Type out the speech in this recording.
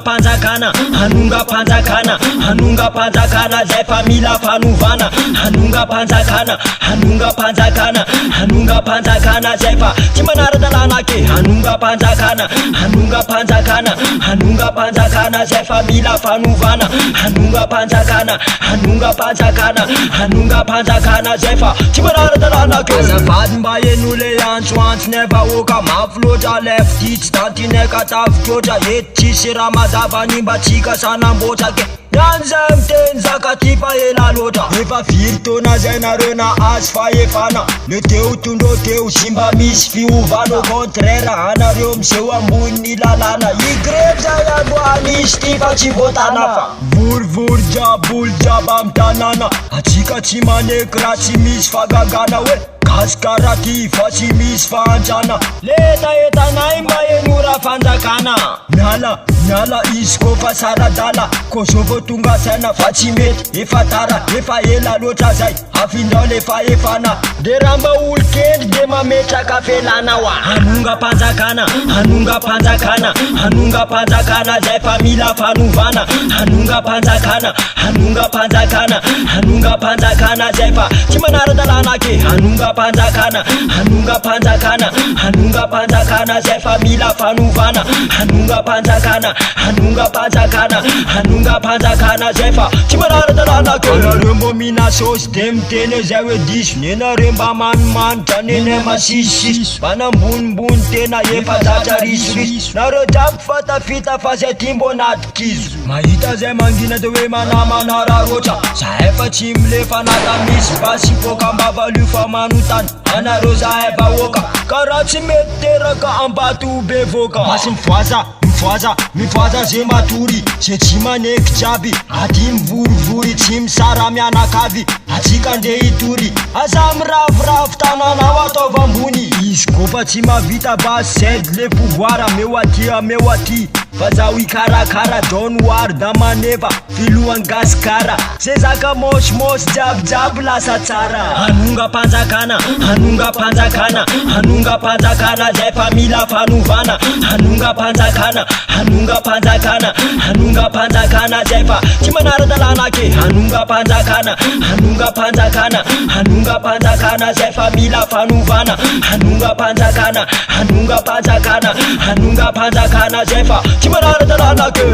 Hanongam-panjakana, hanongam-panjakana, hanongam-panjakana zay fa mila fanovana. Hanongam-panjakana, hanongam-panjakana, hanongam-panjakana zay fa tsy manara-dalàna ke. Hanongam-panjakana, hanongam-panjakana, hanongam-panjakana zay fa mila fanovana. Hanongam-panjakana, hanongam-panjakana, hanongam-panjakana zay fa tsy manara-dalàna ke. Azafady mba henoy le antsoantsonay vahoaka mafy loatra lef ty tsy tantinay ka tafitroatra eto tsisy raha mazava ny mba tsika sanamboatra ke. Niany zay miteny zaka ty fa ela loatra. Efa firy taona zay nareo nahazo fahefana. Le teo tondreo teo tsy mba misy fiovana. Au contraire anareo miseho ambonin'ny lalàna. I grevy zay androany izy ty fa tsy voatana fa. Vorivory jiaby olo jiaby am tanàna. Atsika tsy maneky raha tsy misy fagagana hoe Gasikara ty fa tsy misy fahantrana. Le hetahetanay mba henoy raha fanjakana. Miala, miala izy ko fa saradala. Ko zao vao tonga saina fa tsy mety, efa tara, efa ela loatra zay. Afindrao le fahefana. De raha mba olon-kendry de mametraka felana wa. Hanongam-panjakana, hanongam-panjakana, hanongam-panjakana zay fa mila fanovana. Hanongam-panjakana, hanongam-panjakana, hanongam-panjakana zay fa tsy manara-dalàna ke. Hanongam-panjakana, hanongam-panjakana, hanongam-panjakana zay fa mila fanovana. Hanongam-panjakana, hanongam-panjakana, hanongam-panjakana zay fa tsy manara-dalàna ke. Anareo mbô mihina saosy de miteny hoe zay hoe diso, nenareo mba manimanitra nenay masisosiso, manambonimbony tena efa zatra risoriso, nareo jiaby fa tafita fa zay ty mbô anaty kizo. Mahita zay mangina de hoe manamanararaotra, zahay fa tsy milefa na da misy basy hipoaka ambava alio fa manontany anareo zahay vahoaka, ka raha tsy mety teraka ambato bevoka. Basy mifohaza, mifohaza, mifohaza ze matory, ze tsy maneky jiaby aty mivorivory tsy misara mianakavy, atsika ndeha hitory, aza miraviravy tananao ataovy ambony, izy kofa tsy mahavita basy cède le pouvoir ameo aty ameo aty. Fa zaho hikarakara John Ward Maneva filohan'i Gasikara. Ze zaka môsimôsy jiaby jiaby lasa tsara. Hanongam-panjakana, hanongam-panjakana, hanongam-panjakana zay fa mila fanovana. Hanongam-panjakana, hanongam-panjakana, hanongam-panjakana zay fa tsy manara-dalàna ke. Hanongam-panjakana, hanongam-panjakana, hanongam-panjakana zay fa mila fanovana. Hanongam-panjakana, hanongam-panjakana, hanongam-panjakana zay fa tsy manara-dalàna ke.